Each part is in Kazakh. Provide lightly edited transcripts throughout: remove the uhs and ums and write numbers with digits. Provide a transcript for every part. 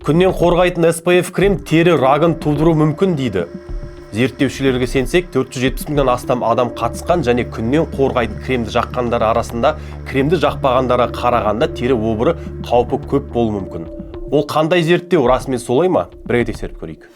Күннен қорғайтын SPF крем тері рагын тудыруы мүмкін дейді. Зерттеушілерге сенсек, 470 мыңнан астам адам қатысқан және күннен қорғайтын кремді жаққандар арасында кремді жақпағандарға қарағанда тері обыры қаупі көп болуы мүмкін. Ол қандай зерттеу, расымен солай ма? Бірге тексеріп көрейік.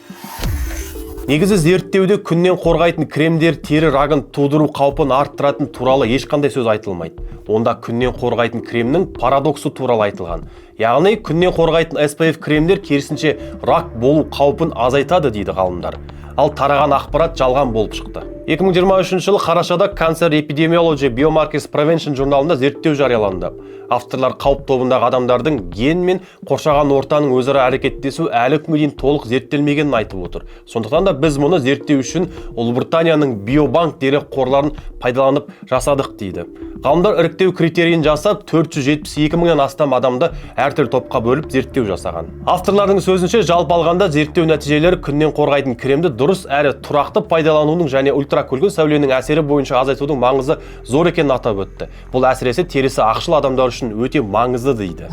Негізі, зерттеуде күннен қорғайтын кремдер тері рагын тудыру қаупін арттыратын туралы ешқандай сөз айтылмайды. Онда күннен қорғайтын кремнің парадоксы туралы айтылған. Яғни күннен қорғайтын SPF кремдер керісінше рак болу қаупін азайтады дейді ғалымдар. Ал тараған ақпарат жалған болып шықты. 2023 жылы қарашада Cancer Epidemiology Biomarkers Prevention журналында зерттеу жарияланды. Авторлар қауіп тобындағы адамдардың ген мен қоршаған ортаның өзара әрекеттесуі әлі күнге дейін толық зерттелмегенін айтып отыр. Сондықтан да біз мұны зерттеу үшін Ұлыбританияның биобанк дерек қорларын пайдаланып жасадық дейді. Ғалымдар іріктеу критерийін жасап, 472 мыңнан астам адамды әртүрлі топқа бөліп зерттеу жасаған. Авторлардың сөзінше, жалпы алғанда, зерттеу нәтижелері күннен қорғайтын кремді дұрыс әрі тұрақты пайдаланудың және ультракүлгін сәуленің әсері бойынша азайтудың маңызы зор екенін атап өтті. Бұл әсіресе терісі ақшыл адамдар үшін өте маңызды дейді.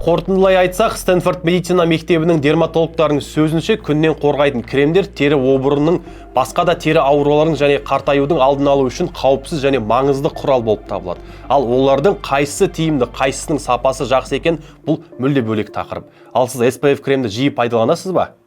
Қорытындылай айтсақ, Стэнфорд медицина мектебінің дерматологтарының сөзінше, күннен қорғайтын кремдер тері обырының, басқа да тері ауруларының және қартаюдың алдын алу үшін қауіпсіз және маңызды құрал болып табылады. Ал олардың қайсысы тиімді, қайсысының сапасы жақсы екен, бұл мүлде бөлек тақырып. Ал сіз SPF кремді жиі пайдаланасыз ба?